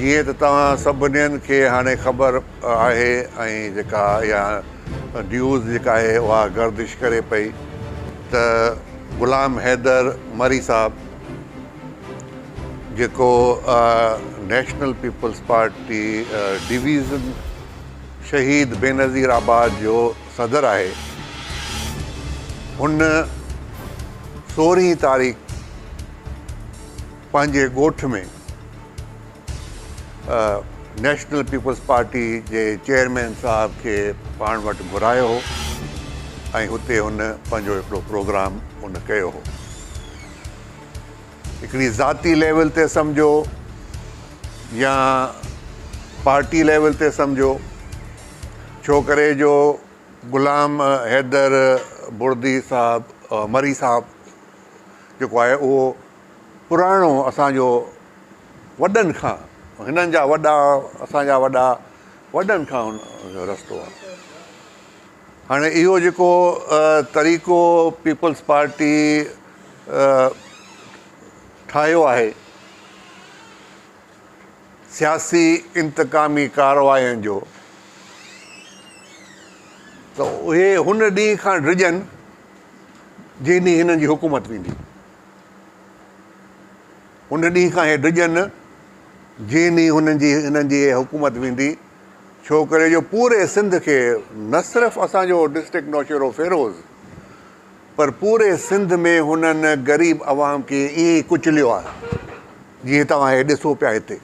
جيئن ته توهان سڀنين کي هاڻي خبر آهي ۽ جيڪا اها نيوز جيڪا آهي اها گردش ڪري پئي ته غلام حيدر مري صاحب جيڪو نيشنل پيپلز پارٽي ڊويزن شهيد بينظير آباد جو صدر آهي هن سورهين تاريخ پنهنجي ڳوٺ ۾ نيشنل پيپلز پارٽي جي چيئرمين صاحب کي پاڻ وٽ گهرايو هو ۽ هتي هن پنهنجو هڪڙو پروگرام هن ڪيو هو. هڪڙي ذاتي ليول تي سمجهو يا پارٽي ليول تي سمجهو ڇو ڪري جو غلام حيدر بڙدي صاحب مري صاحب جيڪو آهي اهو پراڻو اسان جو وڏن کان هنن جا وڏا اسان جا وڏا وڏن کان هن جو رستو آهي. هاڻي اهو جيڪو طريقو پيپلز پارٽي ٺاهيو آهي سياسي انتقامي ڪاررواين جو ته اهي هن ڏينهن کان ڊڄن جنهن ڏينهن هنن جي حڪومت ويندي. ان ڏينهن کان هي ڊڄن، جنهن ڏينهن هنن جي هنن جي حڪومت ويندي، ڇو ڪري جو پوري سنڌ کي نه صرف اسان جو ڊسٽرڪٽ نوشهرو فيروز پر پوري سنڌ ۾ هنن غريب عوام کي ائين ئي ڪچليو آهي جيئن توهان هي ڏسو پيا هتي.